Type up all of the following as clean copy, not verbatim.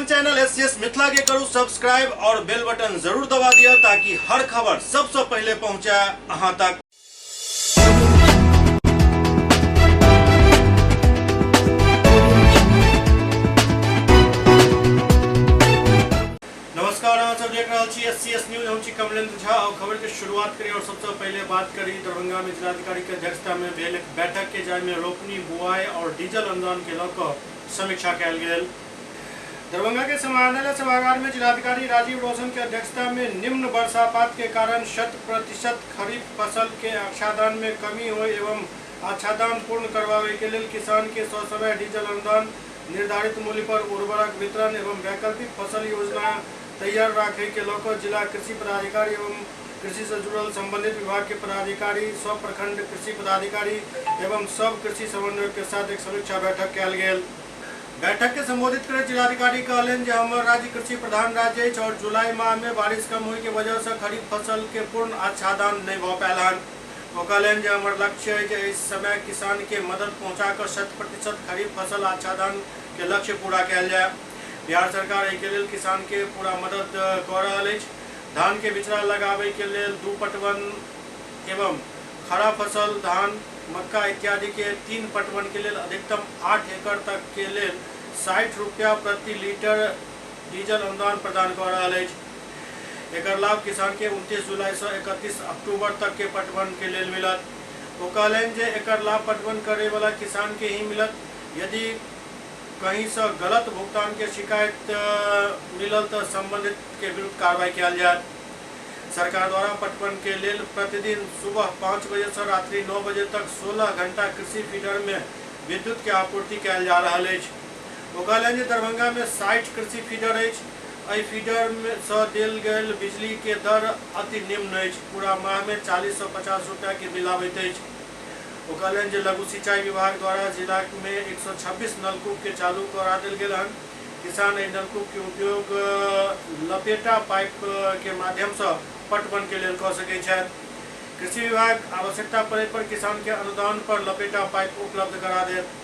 अपन channel SCS Mithila के करू सब्सक्राइब और बेल बटन जरूर दबा दिया ताकि हर खबर सबसे पहले पहुंचे अहां तक। नमस्कार, अहाँ सब देख रहल छी एससीएस न्यूज। हम छी कमलेंद्र झा और खबर के शुरुआत करी और सबसे पहले बात करी दरभंगा में जिलाधिकारी के अध्यक्षता में भेल एक बैठक के, जाहि में रोपनी, बुआई और डीजल अनुदान के लऽ कऽ समीक्षा कयल गेल। दरभंगा के समाहरणालय सभागार में जिलाधिकारी राजीव रोशन के अध्यक्षता में निम्न वर्षापात के कारण 100% खरीफ फसल के आच्छादन में कमी हो एवं आच्छादन पूर्ण करवावे के लेल किसान के ससमय डीजल अनुदान, निर्धारित मूल्य पर उर्वरक वितरण एवं वैकल्पिक फसल योजना तैयार राखे के लऽ कऽ जिला कृषि पदाधिकारी एवं कृषि से जुड़ल संबंधित विभाग के पदाधिकारी, सब प्रखंड कृषि पदाधिकारी एवं सब कृषि समन्वयक के साथ एक समीक्षा बैठक कयल गेल। बैठक के संबोधित करैत जिलाधिकारी कहलनि जे हमर राज्य कृषि प्रधान राज्य अछि और जुलाई माह में बारिश कम होय के वजह से खरीफ फसल के पूर्ण आच्छादन नहीं भऽ पायल हन। ओ कहलनि जे हमर लक्ष्य अछि जे एहि समय किसान के मदद पहुंचा कऽ 100% खरीफ फसल आच्छादन के लक्ष्य पूरा कयल जाय। बिहार सरकार एहि के लेल किसान के पूरा मदद कऽ रहल अछि। धान के बिचड़ा लगाबै के लेल 2 पटवन एवं खड़ा फसल धान, मक्का इत्यादि के 3 पटवन के लेल अधिकतम 8 एकड़ तक के लेल 60 रुपया प्रति लीटर डीजल अनुदान प्रदान कऽ रहल अछि। एकर लाभ किसान के 29 जुलाई से 31 अक्टूबर तक के पटवन के लेल मिलत। ओ कहलनि जे एकर लाभ पटवन करे वाला किसान के ही मिलत। यदि कहीं से गलत भुगतान के शिकायत मिलल तऽ संबंधित के विरुद्ध कार्रवाई कयल जायत। सरकार द्वारा पटवन के लेल प्रतिदिन सुबह 5 बजे से रात्रि 9 बजे तक 16 घंटा कृषि फीडर में विद्युत के आपूर्ति कयल जा रहल अछि। ओ कहलनि जे दरभंगा में 60 कृषि फीडर अछि। एहि फीडर में से देल गेल बिजली के दर अति निम्न अछि। पूरा माह में 40 से 50 रुपया के बिल आबैत अछि। ओ कहलनि जे लघु सिंचाई विभाग द्वारा जिला में 126 नलकूप के चालू करा देल गेल हन। किसान एहि नलकूप के उपयोग लपेटा पाइप के माध्यम से पटवन के लेल कऽ सकैत छथि। कृषि विभाग आवश्यकता पड़े पर किसान के अनुदान पर लपेटा पाइप उपलब्ध करा देत।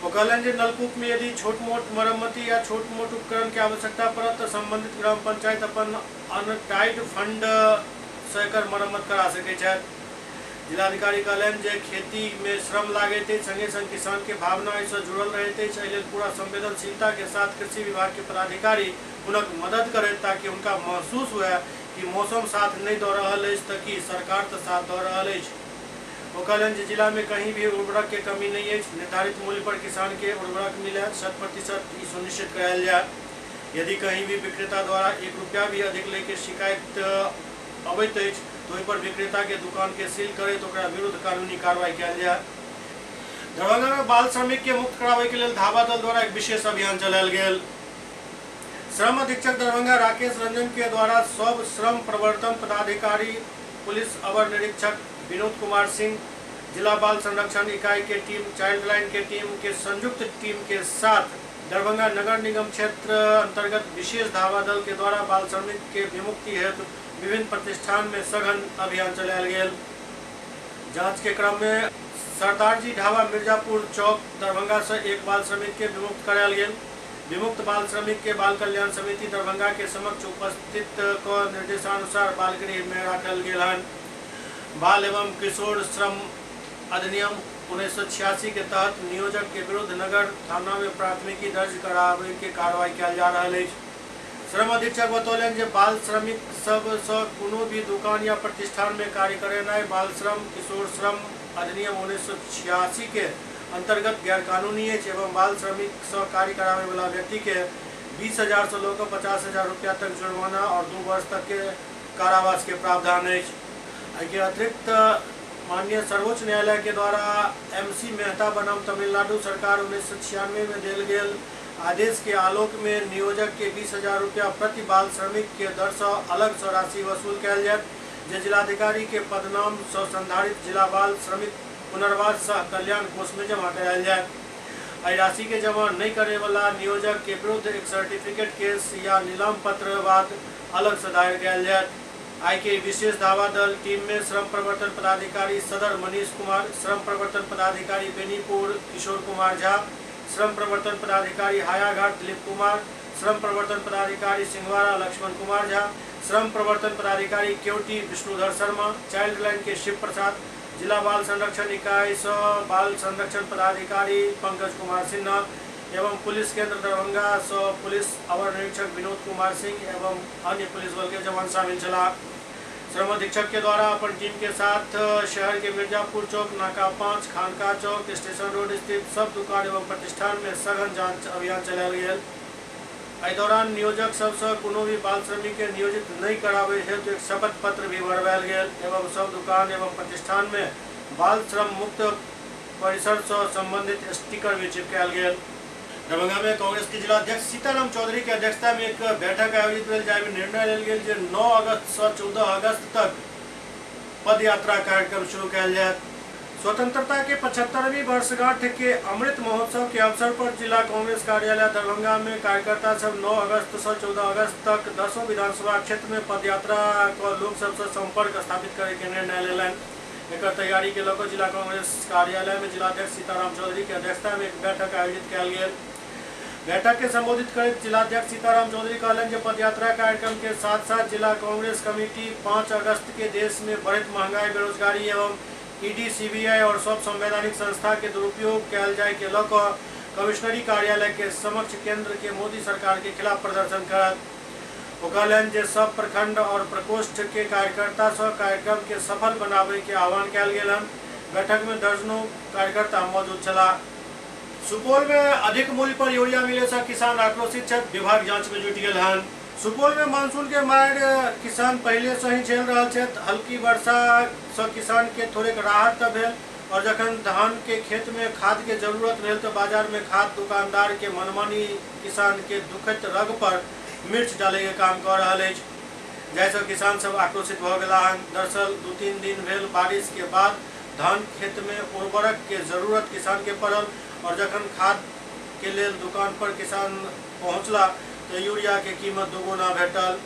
ओ कहलनि जे नलकूप में यदि छोट मोट मरम्मति या छोट मोट उपकरण के आवश्यकता पड़त तऽ संबंधित ग्राम पंचायत अपन अनटाइड फंड से एकर मरम्मत करा सकैत छथि। जिलाधिकारी कहलनि जे खेती में श्रम लागैत अछि, संगे संग किसान के भावना एहिसँ जुड़ल रहैत अछि। एहि लेल पूरा संवेदनशीलता के साथ कृषि विभाग के पदाधिकारी हुनक मदद करथि ताकि हुनका महसूस हुए कि मौसम साथ नहि दऽ रहल अछि तऽ की सरकार तऽ साथ दऽ रहल अछि। ओ कहलनि जे जिला में कहीं भी उर्वरक के कमी नहि अछि। निर्धारित मूल्य पर किसान के उर्वरक मिले 100% ई सुनिश्चित करायल जाय। यदि कहीं भी विक्रेता द्वारा 1 रुपया भी अधिक लय के शिकायत अबैत अछि तऽ ओहि पर विक्रेता के दुकान के सील करैत ओकरा विरुद्ध कानूनी कार्रवाई कयल जाय। दरभंगा में बाल श्रमिक के मुक्त कराबय के लेल धावा दल द्वारा एक विशेष अभियान चलायल गेल। श्रम अधीक्षक दरभंगा राकेश रंजन के द्वारा सब श्रम प्रवर्तन पदाधिकारी, पुलिस अवर निरीक्षक विनोद कुमार सिंह, जिला बाल संरक्षण इकाई के टीम, चाइल्ड लाइन के टीम के संयुक्त टीम के साथ दरभंगा नगर निगम क्षेत्र अंतर्गत विशेष धावा दल के द्वारा बाल श्रमिक के विमुक्ति हेतु विभिन्न प्रतिष्ठान में सघन अभियान चलायल गेल। जांच के क्रम में सरदारजी ढाबा मिर्जापुर चौक दरभंगा से एक बाल श्रमिक के विमुक्त करायल गेल। विमुक्त बाल श्रमिक के बाल कल्याण समिति दरभंगा के समक्ष उपस्थित क निर्देशानुसार बाल गृह में राखल गेल हन। बाल एवं किशोर श्रम अधिनियम 1986 के तहत नियोजक के विरुद्ध नगर थाना में प्राथमिकी दर्ज कराबे के कार्रवाई कयल जा रहल अछि। श्रम अधीक्षक बतौलनि जे बाल श्रमिक सब सँ कोनो भी दुकान या प्रतिष्ठान में कार्य करेनाइ बाल श्रम किशोर श्रम अधिनियम 1986 के अंतर्गत गैरकानूनी अछि एवं बाल श्रमिक सँ कार्य कराबे वाला व्यक्ति के 20,000 सँ लऽ कऽ 50,000 रुपया तक जुर्माना और 2 वर्ष तक के कारावास के प्रावधान अछि। एहि के अतिरिक्त माननीय सर्वोच्च न्यायालय के द्वारा एमसी मेहता बनाम तमिलनाडु सरकार 1996 में देल गेल आदेश के आलोक में नियोजक के 20,000 रुपया प्रति बाल श्रमिक के दर से अलग से राशि वसूल कयल जायत, जे जिलाधिकारी के पदनाम से संधारित जिला बाल श्रमिक पुनर्वास सह कल्याण कोष में जमा करायल जायत। एहि राशि के जमा नहीं करे वाला नियोजक के विरुद्ध एक सर्टिफिकेट केस या नीलाम पत्र बाद अलग से दायर कयल जायत। आइ के विशेष धावा दल टीम में श्रम प्रवर्तन पदाधिकारी सदर मनीष कुमार, श्रम प्रवर्तन पदाधिकारी बेनीपुर किशोर कुमार झा, श्रम प्रवर्तन पदाधिकारी हायाघाट दिलीप कुमार, श्रम प्रवर्तन पदाधिकारी सिंहवाड़ा लक्ष्मण कुमार झा, श्रम प्रवर्तन पदाधिकारी केवटी विष्णुधर शर्मा, चाइल्ड लाइन के शिव प्रसाद, जिला बाल संरक्षण इकाई सँ बाल संरक्षण पदाधिकारी पंकज कुमार सिन्हा एवं पुलिस केंद्र दरभंगा सँ पुलिस अवर निरीक्षक विनोद कुमार सिंह एवं अन्य पुलिस बल के जवान शामिल छलाह। श्रम अधीक्षक के द्वारा अपन टीम के साथ शहर के मिर्जापुर चौक, नाका 5, खानका चौक, स्टेशन रोड स्थित सब दुकान एवं प्रतिष्ठान में सघन जांच अभियान चलायल गेल। एहि दौरान नियोजक सबसँ कोनो भी बाल श्रमिक के नियोजित नहि कराबय हेतु एक शपथ पत्र भी भरवायल गेल एवं सब दुकान एवं प्रतिष्ठान में बाल श्रम मुक्त परिसर सँ संबंधित स्टिकर भी चिपकायल गेल। दरभंगा में कांग्रेस के जिलाध्यक्ष सीताराम चौधरी के अध्यक्षता में एक बैठक आयोजित भेल, जाहिमे निर्णय लेल गेल जे 9 अगस्त सँ 14 अगस्त तक पदयात्रा कार्यक्रम शुरू कयल जायत। स्वतंत्रता के 75वीं वर्षगांठ के अमृत महोत्सव के अवसर पर जिला कांग्रेस कार्यालय दरभंगा में कार्यकर्ता सब 9 अगस्त से 14 अगस्त तक 10 विधानसभा क्षेत्र में पदयात्रा क लोक सबसे संपर्क स्थापित करे के निर्णय लेलनि। एकर तैयारी के लऽ कऽ जिला कांग्रेस कार्यालय में जिलाध्यक्ष सीताराम चौधरी के अध्यक्षता में एक बैठक आयोजित कयल गेल। बैठक के संबोधित करैत जिलाध्यक्ष सीताराम चौधरी कहलनि जे पदयात्रा कार्यक्रम के साथ साथ जिला कांग्रेस कमेटी 5 अगस्त के देश में बढ़ैत महंगाई, बेरोजगारी एवं ईडी, सीबीआई और सब संवैधानिक संस्था के दुरुपयोग कयल जाय के लऽ कऽ कमिश्नरी कार्यालय के समक्ष केंद्र के मोदी सरकार के खिलाफ प्रदर्शन करत। ओ कहलनि जे सब प्रखंड और प्रकोष्ठ के कार्यकर्ता सँ कार्यक्रम के सफल बनाबय के आह्वान कयल गेल हन। बैठक में दर्जनों कार्यकर्ता मौजूद छलाह। सुपौल में अधिक मूल्य पर यूरिया मिले से किसान आक्रोशित छथि, विभाग जांच में जुटि गेल हन। सुपौल में मानसून के मारि किसान पहिले से ही झेल रहल छथि। हल्की वर्षा से किसान के थोड़ेक राहत तऽ भेल और जखन धान के खेत में खाद के जरूरत भेल तऽ बाजार में खाद दुकानदार के मनमानी किसान के दुखैत रग पर मिर्च डाले के काम कऽ रहल अछि, जाहिसँ किसान सब आक्रोशित भऽ गेलाह हन। दरअसल 2-3 दिन भेल बारिश के बाद धान खेत में उर्वरक के जरूरत किसान के पड़ल और जखन खाद के लेल दुकान पर किसान पहुंचला तऽ यूरिया के कीमत दुगुना भेटल,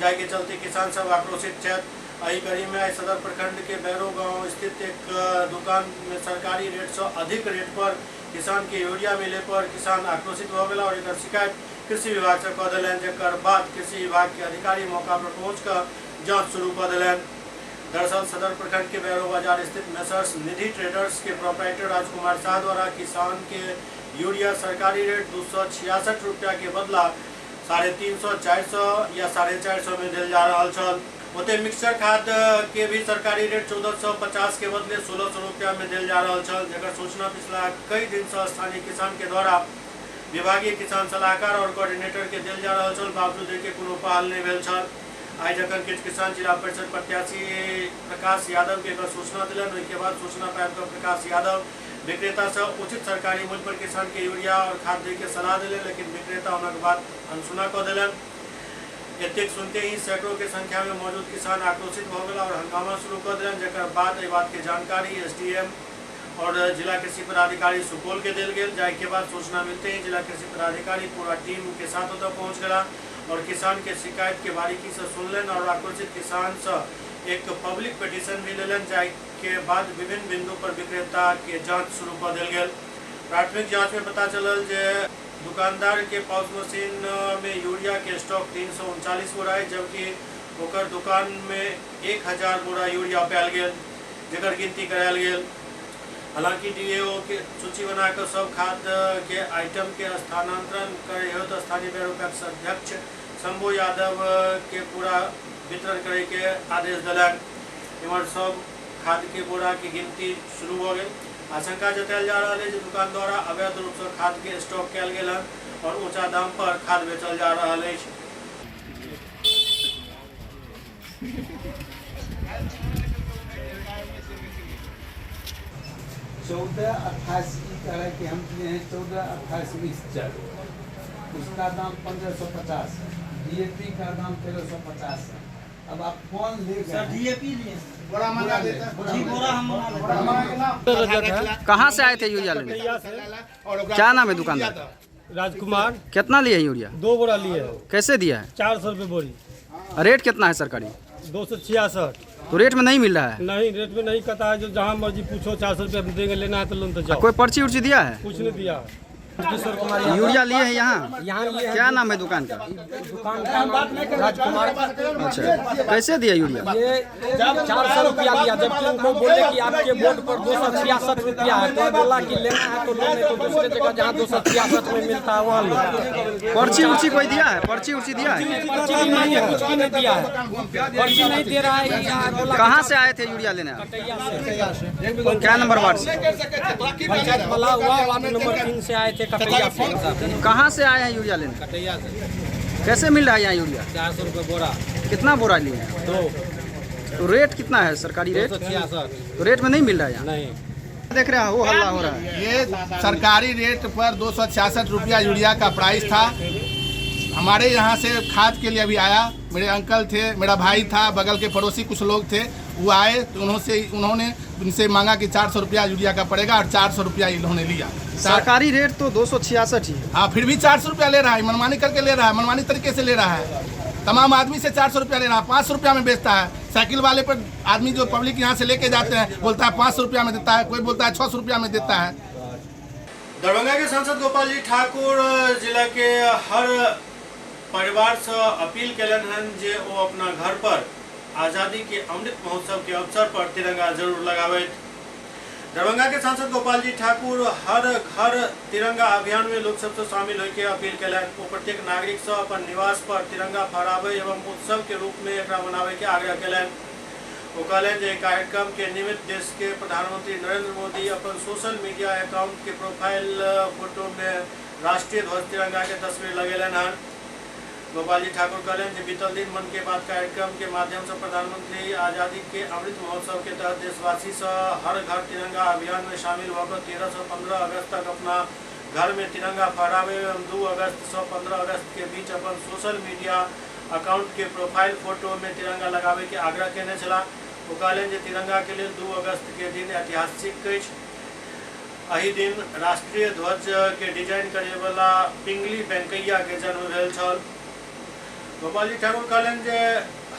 जाहि के चलते किसान सब आक्रोशित छथि। एहि कड़ी में आइ सदर प्रखंड के बैरो गांव स्थित एक दुकान में सरकारी रेट से अधिक रेट पर किसान के यूरिया मिले पर किसान आक्रोशित भऽ गेला और एकर शिकायत कृषि विभाग से कऽ देलनि, जकर बाद कृषि विभाग के अधिकारी मौका पर पहुंच कऽ जांच शुरू कऽ देलनि। दरअसल सदर प्रखंड के बैरो बाजार स्थित मेसर्स निधि ट्रेडर्स के प्रोपराइटर राजकुमार शाह द्वारा किसान के यूरिया सरकारी रेट 266 रुपया के बदला 350, 400 या 450 में देल जा रहल छल। ओते मिक्सचर खाद के भी सरकारी रेट 1450 के बदले 1600 रुपया में देल जा रहल छल, जकर सूचना पिछला कई दिन से स्थानीय किसान के द्वारा विभागीय किसान सलाहकार और कोऑर्डिनेटर के देल जा रहल छल, बावजूद एहि के कोनो पहल नहि भेल छल। आइ जखन किछु किसान जिला परिषद प्रत्याशी प्रकाश यादव के एकर सूचना देलनि, ओहि के बाद सूचना पाबि कऽ प्रकाश यादव विक्रेता से उचित सरकारी मूल्य पर किसान के यूरिया और खाद दै के सलाह देलनि, लेकिन विक्रेता हुनक बात अनसुना कऽ देलनि। एतेक सुनते ही सैकड़ों के संख्या में मौजूद किसान आक्रोशित भऽ गेला और हंगामा शुरू कऽ देलनि, जकर बाद एहि बात के जानकारी एसडीएम और जिला कृषि पदाधिकारी सुपौल के देल गेल, जाहि के बाद सूचना मिलते ही जिला कृषि पदाधिकारी पूरा टीम के साथ ओतऽ पहुंच गेला और किसान के शिकायत के बारीकी से सुनलनि और आक्रोशित किसान से एक पब्लिक पिटीशन भी लेलनि, जाहि के बाद विभिन्न बिंदु पर विक्रेता के जांच शुरू कऽ देल गेल। प्राथमिक जांच में पता चलल जे दुकानदार के पॉस मशीन में यूरिया के स्टॉक 339 बोरा है, जबकि ओकर दुकान में 1000 बोरा यूरिया पायल गेल, जकर गिनती करायल गेल। हालांकि डीएओ के सूची बनाकर सब खाद के आइटम के स्थानांतरण करे हेतु स्थानीय बैरो पैक्स अध्यक्ष शंभू यादव के पूरा वितरण करे के आदेश देलक। एम्हर सब खाद के बोरा के गिनती शुरू भऽ गेल। आशंका जतायल जा रहल है जे दुकान द्वारा अवैध रूप से खाद के स्टॉक कयल गेल हन और ऊंचा दाम पर खाद बेचल जा रहल अछि। 1428 की कह रहा है कि हम दिए हैं 1428 मिक्सचर, उसका दाम 1550 है, डीएपी का दाम 1350 है। अब आप कौन ले गए? सर डीएपी लिए, बोरा मंगा देता है जी, बोरा हम मंगा लेते हैं। कहाँ से आए थे यूरिया लेने? क्या नाम है दुकानदार का? राजकुमार। कितना लिए यूरिया? 2 बोरा लिए हैं। कैसे दिया है? 400 रुपये बोरी। रेट कितना है सरकारी? 266। तो रेट में नहीं मिल रहा है? नहीं, रेट में नहीं कता है, जो जहाँ मर्जी पूछो 400 रुपये हम देंगे, लेना है तो लोन तो जाओ। कोई पर्ची उर्ची दिया है? कुछ नहीं दिया। किशोर कुमार। यूरिया लिए हैं यहाँ? यहाँ लिए हैं। क्या नाम है दुकान का? दुकान का नाम राजकुमार। अच्छा, कैसे दिया यूरिया? ये 400 रुपया दिया, जबकि उनको बोले कि आपके बोर्ड पर 266 रुपया है, तो बोला कि लेना है तो लो, नहीं तो दूसरे जगह जहाँ 266 में मिलता है वहाँ लो। पर्ची उर्ची कोई दिया है? पर्ची उर्ची दिया है? पर्ची भी नहीं है, कुछ भी नहीं दिया है, पर्ची नहीं दे रहा है। कहाँ से आए थे यूरिया लेने आप? क्या नंबर वार्ड से? पंचायत वाला हुआ, वार्ड नंबर 3 से आए थे, कटैया से। कहाँ से आए हैं यूरिया लेने? कटैया से। कैसे मिल रहा है यहाँ यूरिया? 400 रुपये बोरा। कितना बोरा लिए हैं? 2। तो रेट कितना है सरकारी रेट? 266। तो रेट में नहीं मिल रहा है यहाँ? नहीं। देख रहे हैं वो हल्ला हो रहा है। ये सरकारी रेट पर 266 रुपया यूरिया का प्राइस था। हमारे यहाँ से खाद के लिए अभी आया, मेरे अंकल थे, मेरा भाई था, बगल के पड़ोसी कुछ लोग थे, वो आए तो उन्होंने उनसे मांगा कि 400 रुपया यूरिया का पड़ेगा और 400 रुपया इन्होंने लिया। सरकारी रेट तो 266 ही है। हाँ, फिर भी 400 रुपया ले रहा है, मनमानी करके ले रहा है, मनमानी तरीके से ले रहा है। तमाम आदमी से 400 रुपया ले रहा है, 500 रुपया में बेचता है। साइकिल वाले पर आदमी जो पब्लिक यहाँ से लेके जाते हैं बोलता है 500 रुपया में देता है, कोई बोलता है 600 रुपया में देता है। दरभंगा के सांसद गोपाल जी ठाकुर जिला के हर परिवार से अपील कैलन हन जे वो अपना घर पर आज़ादी के अमृत महोत्सव के अवसर पर तिरंगा जरूर लगावत। दरभंगा के सांसद गोपाल जी ठाकुर हर घर तिरंगा अभियान में लोग सबसे शामिल होके अपील कैलन। वो प्रत्येक नागरिक से अपन निवास पर तिरंगा फहरावे एवं उत्सव के रूप में एकरा मनावे के आग्रह कैलन। वो कहलन जे कार्यक्रम के निमित्त देश के प्रधानमंत्री नरेंद्र मोदी अपन सोशल मीडिया अकाउंट के प्रोफाइल फोटो में राष्ट्रीय ध्वज तिरंगा के तस्वीर लगेलन हन। गोपाल जी ठाकुर कहलन जे बीतल दिन मन के बात कार्यक्रम के माध्यम से प्रधानमंत्री आज़ादी के अमृत महोत्सव के तहत देशवासी से हर घर तिरंगा अभियान में शामिल होकर 13 से 15 अगस्त तक अपना घर में तिरंगा फहरावे एवं 2 अगस्त से 15 अगस्त के बीच अपन सोशल मीडिया अकाउंट के प्रोफाइल फोटो में तिरंगा लगावे के आग्रह केने छला। वो कहलन जे तिरंगा के लिए 2 अगस्त के दिन ऐतिहासिक अछि। एहि दिन राष्ट्रीय ध्वज के डिजाइन करेवाला पिंगली वेंकैया के जन्म भेल छल। गोपाल जी ठाकुर कहलन जे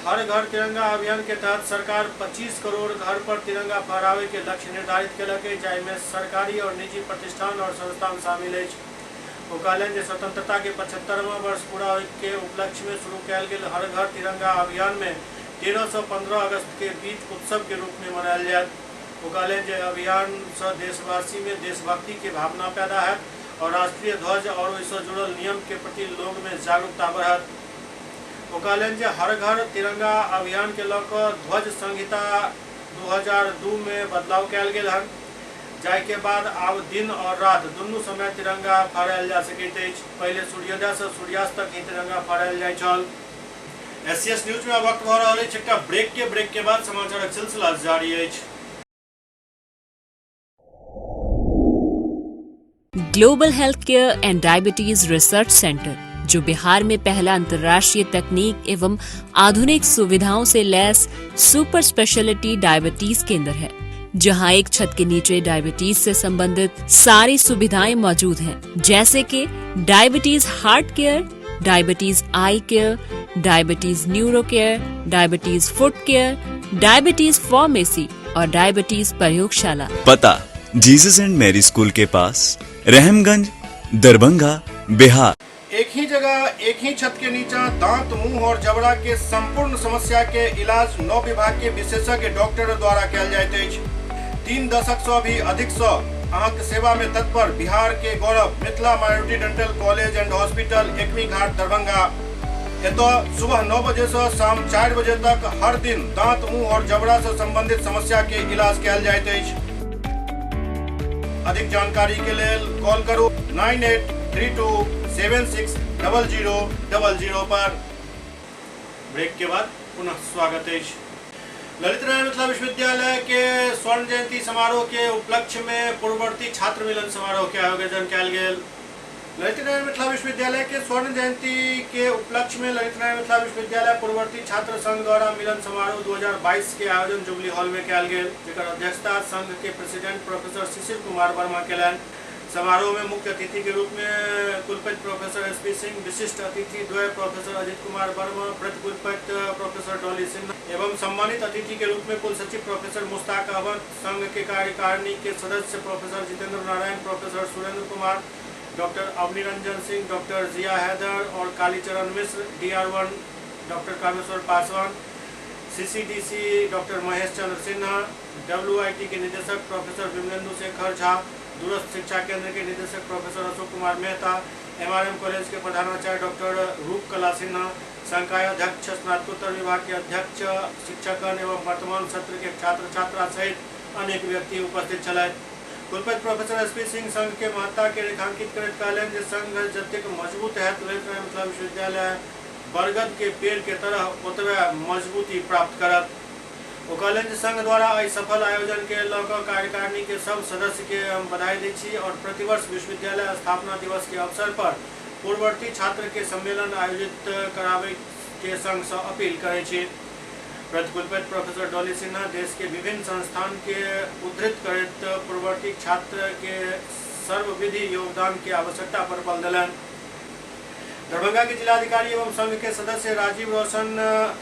हर घर तिरंगा अभियान के तहत सरकार 25 करोड़ घर पर तिरंगा फहरावे के लक्ष्य निर्धारित केलक अछि, जाहिमे सरकारी और निजी प्रतिष्ठान और संस्थान शामिल अछि। ओ कहलन जे स्वतंत्रता के 75वां वर्ष पूरा होय के उपलक्ष्य में शुरू कयल गेल हर घर तिरंगा अभियान में 13 से 15 अगस्त के बीच उत्सव के रूप में मनायल जायत। ओ कहलन जे अभियान से देशवासी में देशभक्ति के भावना पैदा हैत और राष्ट्रीय ध्वज और ओहिसँ जुड़ल नियम के प्रति लोग में जागरूकता बढ़त। ओ कहलन जे हर घर तिरंगा अभियान के लऽ कऽ ध्वज संहिता 2002 में बदलाव कयल गेल हन, जाहि के बाद आब दिन और रात दुनू समय तिरंगा फहरायल जा सकैत अछि। पहिले सूर्योदय से सूर्यास्त तक ही तिरंगा फहरायल जाइत छल। एससीएस न्यूज में वक्त भऽ रहल अछि एकटा ब्रेक के बाद समाचारक सिलसिला जारी अछि। Global health care and diabetes research centre, जो बिहार में पहला अंतर्राष्ट्रीय तकनीक एवं आधुनिक सुविधाओं से लैस सुपर स्पेशलिटी डायबिटीज केंद्र है, जहां एक छत के नीचे डायबिटीज से संबंधित सारी सुविधाएं मौजूद हैं, जैसे कि diabetes heart care, diabetes eye care, diabetes neuro care, diabetes foot care, diabetes pharmacy और डायबिटीज प्रयोगशाला। पता जीसस एंड मैरी स्कूल के पास, रहमगंज, दरभंगा, बिहार। एक ही जगह एक ही छत के नीचा दांत, मुंह और जबड़ा के संपूर्ण समस्या के इलाज 9 विभाग के विशेषज्ञ डॉक्टर द्वारा कयल जाइत अछि। 3 दशक से भी अधिक से अहाँके सेवा में तत्पर बिहार के गौरव Mithila minority dental college and hospital, Ekmi Ghat, Darbhanga. एतऽ सुबह 9 बजे से शाम 4 बजे तक हर दिन दांत, मुंह और जबड़ा से संबंधित समस्या के इलाज कयल जाइत अछि। अधिक जानकारी के लेल कॉल करू 9832 760000 पर। ब्रेक के बाद पुनः स्वागत अछि। ललित नारायण मिथिला विश्वविद्यालय के स्वर्ण जयंती समारोह के उपलक्ष्य में पूर्ववर्ती छात्र मिलन समारोह के आयोजन कयल गेल। ललित नारायण मिथिला विश्वविद्यालय के स्वर्ण जयंती के उपलक्ष्य में ललित नारायण मिथिला विश्वविद्यालय पूर्ववर्ती छात्र संघ द्वारा मिलन समारोह 2022 के आयोजन जुबली हॉल में कयल गेल, जकर अध्यक्षता संघ के प्रेसिडेंट प्रोफेसर शिशिर कुमार वर्मा केलनि। समारोह में मुख्य अतिथि के रूप में कुलपति प्रोफेसर एसपी सिंह, विशिष्ट अतिथि द्वय प्रोफेसर अजित कुमार वर्मा, प्रतिकुलपति प्रोफेसर डॉली सिन्हा एवं सम्मानित अतिथि के रूप में कुल सचिव प्रोफेसर मुश्ताक अहमद, संघ के कार्यकारिणी के सदस्य professor Jitendra Narayan, professor Surendra Kumar, doctor Avani Ranjan Singh, doctor Zia Haider और Kalicharan Mishra, DR1 doctor Kameshwar Paswan, CCDC doctor Mahesh Chandra Sinha, WIT के निदेशक प्रोफेसर विमलेंदु शेखर झा, दूरस्थ शिक्षा केंद्र के निदेशक professor Ashok Kumar Mehta, MRM college के प्रधानाचार्य डॉक्टर रूपकला सिन्हा, संकाय अध्यक्ष, स्नातकोत्तर विभाग के अध्यक्ष, शिक्षकगण एवं वर्तमान सत्र के छात्र छात्रा सहित अनेक व्यक्ति उपस्थित छलथि। कुलपति प्रोफेसर एसपी सिंह संघ के महत्ता के रेखांकित करैत कहलनि जे संघ जतेक मजबूत हैत ललित नारायण मिथिला विश्वविद्यालय बरगद के पेड़ के तरह ओतबे मजबूती प्राप्त करत। ओ कहलनि जे संघ द्वारा एहि सफल आयोजन के लऽ कऽ कार्यकारिणी के सब सदस्य के हम बधाई दै छी और प्रतिवर्ष विश्वविद्यालय स्थापना दिवस के अवसर पर पूर्ववर्ती छात्र के सम्मेलन आयोजित कराबै के संघ सँ अपील करै छी। प्रतिकुलपति प्रोफेसर डॉली सिन्हा देश के विभिन्न संस्थान के उद्धृत करैत पूर्ववर्ती छात्र के सर्वविधि योगदान के आवश्यकता पर बल देलनि। दरभंगा के जिलाधिकारी एवं संघ के सदस्य राजीव रोशन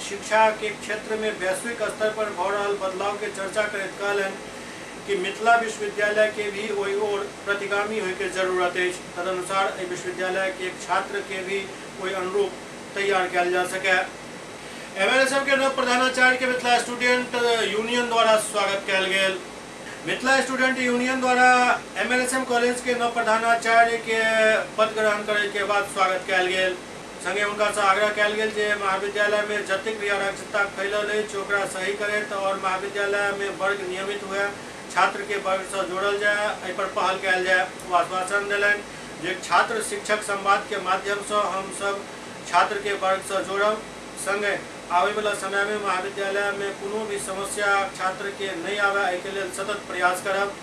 शिक्षा के क्षेत्र में वैश्विक स्तर पर भऽ रहल बदलाव के चर्चा करैत कहलनि कि मिथिला विश्वविद्यालय के भी ओहि ओर प्रतिगामी होय के जरूरत अछि। तदनुसार एहि विश्वविद्यालय के छात्र के भी ओहि अनुरूप तैयार कयल जा सके। एमएलएसएम के नव प्रधानाचार्य के मिथिला स्टूडेंट यूनियन द्वारा स्वागत कयल गेल। मिथिला स्टूडेंट यूनियन द्वारा एमएलएसएम कॉलेज के नव प्रधानाचार्य के पद ग्रहण करे के बाद स्वागत कयल गेल। संगे हुनका से आग्रह कयल गेल जे महाविद्यालय में जतेक भी अराजकता फैलल अछि ओकरा सही करैत और महाविद्यालय में वर्ग नियमित हुए, छात्र के वर्ग से जोड़ल जाय, एहि पर पहल कयल जाय। ओ आश्वासन देलनि जे छात्र शिक्षक संवाद के माध्यम से हम सब छात्र के वर्ग से जोड़ब। संगे आबै वाला समय में महाविद्यालय में कोनो भी समस्या छात्र के नहीं आवे एहि के लेल सतत प्रयास करब।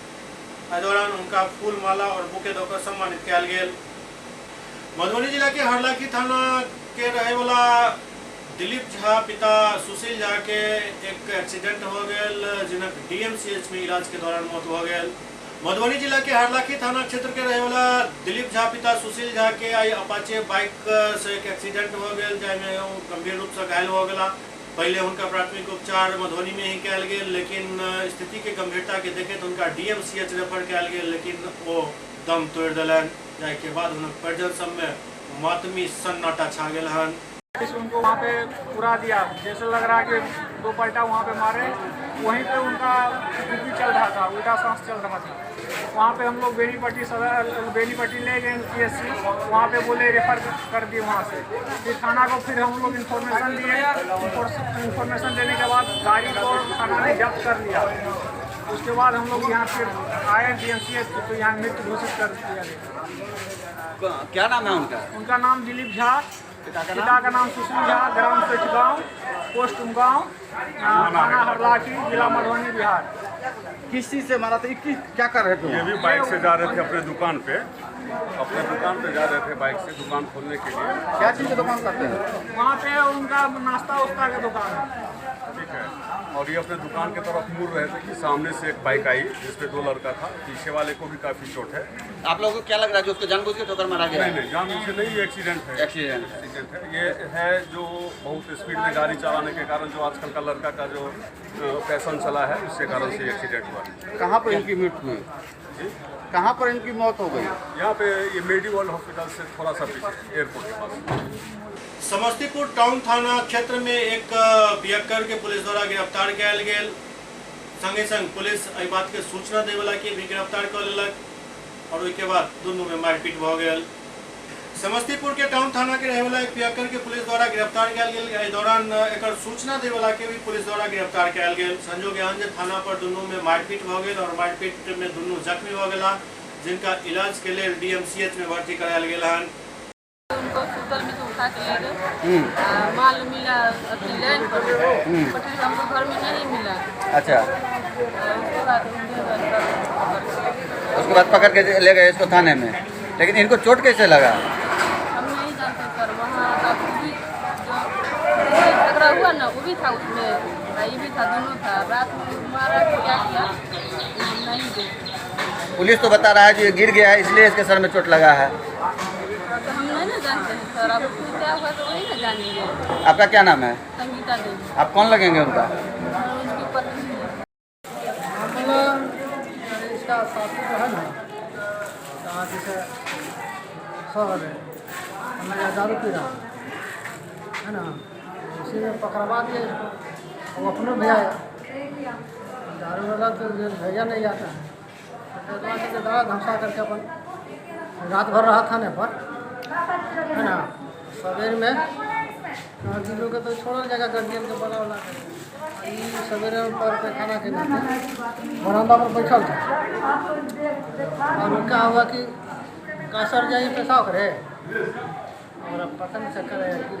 एहि दौरान हुनका फूल माला और बुके दऽ कऽ सम्मानित कयल गेल। मधुबनी जिला के हरलाखी थाना के रहे वाला दिलीप झा पिता सुशील झा के एक एक्सीडेंट हो गेल, जिनक डीएमसीएच में इलाज के दौरान मौत हो गेल। मधुबनी जिला के हरलाखी थाना क्षेत्र के रहे वाला दिलीप झा पिता सुशील झा के आई अपाचे बाइक से एक एक्सीडेंट हो गेल, जाहिमे ओ गंभीर रूप से घायल हो गेला। पहले हुनका प्राथमिक उपचार मधुबनी में ही कयल गेल, लेकिन स्थिति के गंभीरता के देखैत हुनका डीएमसीएच रेफर कयल गेल, लेकिन ओ दम तोड़ि देलनि, जाहिके बाद हुनक परिजन सब में मातमी सन्नाटा छा गेल हन। उनको वहाँ पे पूरा दिया, जैसे लग रहा है कि दो पलटा वहाँ पे मारे, वहीं पे उनका बीपी चल रहा था, उल्टा सांस चल रहा था। वहाँ पे हम लोग बेनीपट्टी सदर बेनीपट्टी ले गए पीएससी, वहाँ पे बोले रेफर कर दिए वहाँ से। फिर थाना को फिर हम लोग इन्फॉर्मेशन दिए, इन्फॉर्मेशन देने के बाद गाड़ी को थाना ने जब्त कर लिया। उसके बाद हम लोग यहाँ फिर आए डीएमसीएच, तो यहाँ मृत्यु घोषित कर दिया गया। क्या नाम है उनका? उनका नाम दिलीप झा, पिता का नाम सुशील झा, ग्राम सेठगांव, पोस्ट उमगांव, थाना हरलाखी, जिला मधुबनी, बिहार। किस चीज से मारा था? क्या कर रहे थे? ये भी बाइक से जा रहे थे अपने दुकान पे, अपने दुकान पे जा रहे थे बाइक से दुकान खोलने के लिए। क्या चीज़ की दुकान करते हैं? वहाँ पे उनका नाश्ता उस्ता का दुकान है। ठीक है, और ये अपने दुकान की तरफ मुड़ रहे थे कि सामने से एक बाइक आई जिसपे दो लड़का था, पीछे वाले को भी काफ़ी चोट है। आप लोगों को क्या लग रहा है जो उसको जानबूझ के ठोकर मारा गया? नहीं नहीं, जानबूझ के नहीं, ये एक्सीडेंट है। एक्सीडेंट है। ये है जो बहुत स्पीड में गाड़ी चलाने के कारण जो आजकल का लड़का का जो फैशन चला है, उसके कारण से एक्सीडेंट हुआ। कहाँ पर इनकी मृत्यु हुई जी? कहाँ पर इनकी मौत हो गई? यहाँ पे ये मेडी वर्ल्ड हॉस्पिटल से थोड़ा सा पीछे एयरपोर्ट के पास। समस्तीपुर टाउन थाना क्षेत्र में एक पियक्कर के पुलिस द्वारा गिरफ्तार कयल गेल। संगे संग पुलिस एहि बात के सूचना देवला के भी गिरफ्तार कऽ लेलक और ओहिके बाद दुनू में मारपीट भऽ गेल। समस्तीपुर के टाउन थाना के रहेवाला एक पियक्कर के पुलिस द्वारा गिरफ्तार कयल गेल। एहि दौरान एकर सूचना देवला के भी पुलिस द्वारा गिरफ्तार कयल गेल। संजोग एहन जे थाना पर दुनू में मारपीट भऽ गेल और मारपीट में दुनू जख्मी भऽ गेला, जिनका इलाज के लेल डीएमसीएच में भर्ती करायल गेल हन। उनको सूतल में से उठा के ले गए, माल मिला अथी लाइन पर, पटरी हमको घर में नहीं मिला। अच्छा, उसके बाद उसके बाद पकड़ के ले गए इसको थाने में। लेकिन इनको चोट कैसे लगा? हम नहीं जानते सर, वहाँ का भी जो झगड़ा हुआ ना वो भी था उसमें, ये भी था, दोनों था। रात में मारा क्या किया हम नहीं देखे। पुलिस तो बता रहा है कि ये गिर गया है इसलिए इसके सर में चोट लगा है। तो हम नहीं ना जानते हैं सर, अब क्या हुआ तो वही ना जानेंगे। आपका क्या नाम है? संगीता देवी। आप कौन लगेंगे उनका? उनकी पत्नी है। मामला इसका साथी जो है ना, जहाँ जैसे शहर है, मैं दारू पी रहा है ना, उसी में पकड़वा दिया इसको। वो अपनों भी आया, दारू वाला तो भेजा नहीं जाता है। तो दादा धमसा करके अपन रात भर रहा थाने पर, है ना। सवेर में लोग के तो छोड़ल जाएगा, गार्जियन के बना वाला सवेरे पर पैखाना के नाते बरामदा पर बैठल था और क्या हुआ कि कासर जाइए पेशाब करे और अब पता नहीं चक्कर आया कि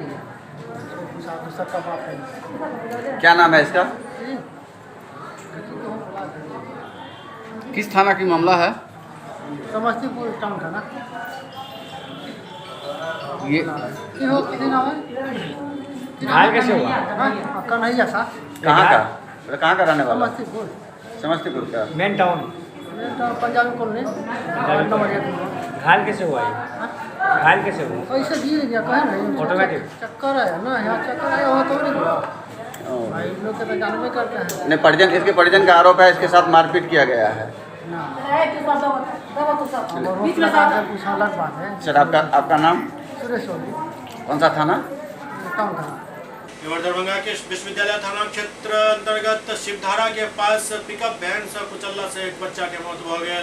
दूसरा का बाप है। क्या नाम है इसका? किस थाना की मामला है? समस्तीपुर टाउन थाना। ये नाम है? घायल कैसे हुआ? कन्हैया सा। कहाँ का? कहाँ का रहने वाला? समस्तीपुर। समस्तीपुर का main town. Main town Punjabi colony. घायल कैसे हुआ ये? घायल कैसे हुआ? कैसे गिर गया कहे नहीं, ऑटोमेटिक चक्कर आया ना, यहाँ चक्कर आया वहाँ तो नहीं हुआ। भाई लोग के तो जानबे करते हैं। नहीं, परिजन, इसके परिजन का आरोप है इसके साथ मारपीट किया गया है। कुछ अलग बात है। सर आपका आपका नाम? सुरेश सोनी। कौन सा थाना? टाउन थाना। दरभंगा के विश्वविद्यालय थाना क्षेत्र अंतर्गत शिवधारा के पास पिकअप वैन से कुचलला से एक बच्चा के मौत हो गया।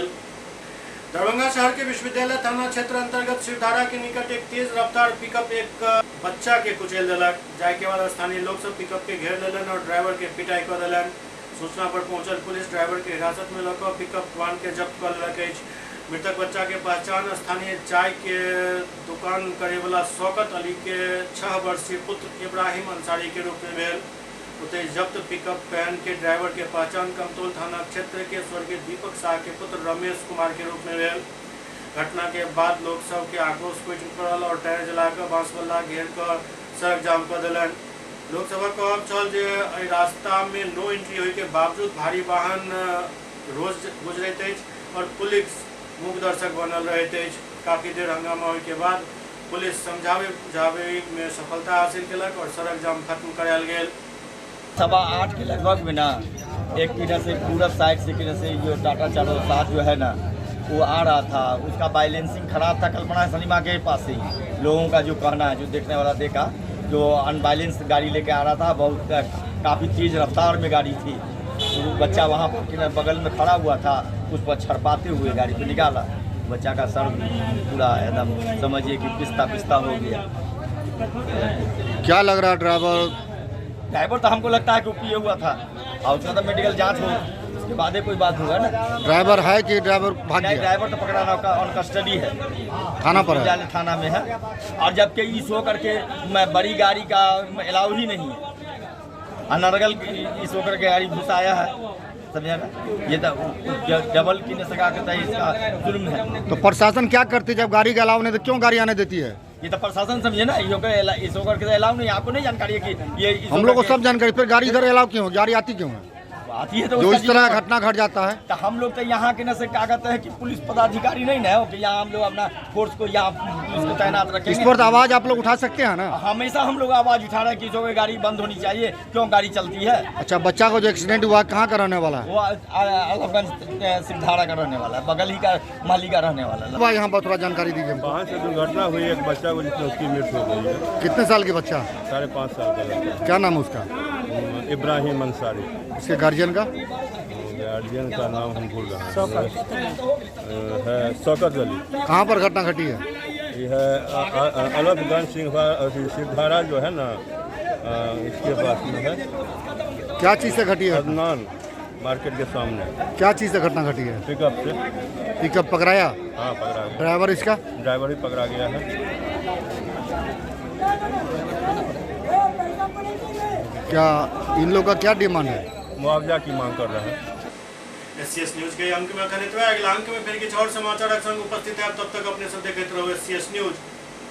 दरभंगा शहर के विश्वविद्यालय थाना क्षेत्र अंतर्गत शिवधारा के निकट एक तेज रफ्तार पिकअप एक बच्चा के कुचल देलक, जाय के बाद स्थानीय लोग सब पिकअप के घेर लेलन और ड्राइवर के पिटाई कर देलन। सूचना पर पहुंचल पुलिस ड्राइवर के हिरासत में लऽ कऽ पिकअप वाहन के जब्त कर लेलक अछि। मृतक बच्चा के पहचान स्थानीय चाय के दुकान करेवाला शौकत अली के 6 वर्षीय पुत्र इब्राहिम अंसारी के रूप में भेल। ओतहि जब्त पिकअप वैन के ड्राइवर के पहचान कमतौल थाना क्षेत्र के स्वर्गीय दीपक शाह के पुत्र रमेश कुमार के रूप में भेल। घटना के बाद लोग सब के आक्रोश फूटि पड़ल और टायर जलाकर बांसबल्ला घेर कर सड़क जाम कर देलनि। लोकसभा कहब छल जे एहि रास्ता में नो एंट्री होय के बावजूद भारी वाहन रोज गुजरैत अछि और पुलिस मूक दर्शक बनल रहैत अछि। काफ़ी देर हंगामा होय के बाद पुलिस समझावे बुझावे में सफलता हासिल केलक और सड़क जाम खत्म करायल गेल। 8:15 के लगभग में ना एक किधर से पूरब साइड से किधर से जो टाटा 407 जो है ना वो आ रहा था, उसका बैलेंसिंग खराब था। कल्पना सिनेमा के पास ही लोगों का जो कहना है, जो देखने वाला देखा, जो अनबैलेंस गाड़ी लेके आ रहा था, बहुत काफ़ी तेज़ रफ्तार में गाड़ी थी। वो बच्चा वहाँ पर बगल में खड़ा हुआ था, उस पर छड़पाते हुए गाड़ी को निकाला। बच्चा का सर पूरा एकदम समझिए कि पिस्ता पिस्ता हो गया। क्या लग रहा है ड्राइवर? ड्राइवर तो हमको लगता है कि वो पिए हुआ था और उसका तो मेडिकल जांच हो उसके बाद ही कोई बात होगा ना। ड्राइवर है कि ड्राइवर भाग गया? ड्राइवर तो पकड़ाना का ऑन कस्टडी है, थाना पर है, थाना में है। और जबकि इस हो करके मैं बड़ी गाड़ी का अलाउ ही नहीं है, अनर्गल इस होकर के गाड़ी घुसाया है, समझा ना। ये तो डबल की न सका करता है, इसका जुल्म है। तो प्रशासन क्या करती है जब गाड़ी का अलाउ नहीं तो क्यों गाड़ी आने देती है? ये तो प्रशासन समझे ना, इस होकर के अलाउ नहीं। आपको नहीं जानकारी है कि ये हम लोग को सब जानकारी, फिर गाड़ी इधर अलाउ क्यों, गाड़ी आती क्यों है? आती है तो जो इस तरह घटना घट जाता है तो हम लोग तो यहाँ के न से क्या कहते हैं कि पुलिस पदाधिकारी नहीं ना हो कि यहाँ हम लोग अपना फोर्स को यहाँ पुलिस को तैनात रखें। इस पर तो आवाज़ आप लोग उठा सकते हैं ना? हमेशा हम लोग आवाज़ उठा रहे हैं कि जो गाड़ी बंद होनी चाहिए, क्यों गाड़ी चलती है। अच्छा, बच्चा को जो एक्सीडेंट हुआ कहाँ का रहने वाला है? वो अलफगंज सिद्धारा का रहने वाला है, बगल ही का माली का रहने वाला है। भाई यहाँ पर थोड़ा जानकारी दीजिए। वहाँ से दुर्घटना हुई, एक बच्चा को जिसमें उसकी मृत्यु हो गई है। कितने साल के बच्चा? 5.5 साल का। क्या नाम है उसका? इब्राहिम अंसारी। इसके गार्जियन का? गार्जियन का नाम हम भूल रहे हैं, शौकत अली। कहाँ पर घटना घटी है? यह है अलफगंज सिद्धारा जो है ना, इसके पास में है। क्या चीज़ से घटी है? अदनान मार्केट के सामने। क्या चीज़ से घटना घटी है? पिकअप से। पिकअप पकड़ाया? हाँ पकड़ा गया। ड्राइवर इसका? ड्राइवर भी पकड़ा गया है। क्या इन लोग का क्या डिमांड है? मुआवजा की मांग कर रहे हैं। एससीएस न्यूज के अंक में अखन एतबे। अगला अंक में फिर किछु और समाचारक संग उपस्थित है। तब तक अपने सब देखैत रहू एससीएस न्यूज।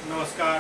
नमस्कार।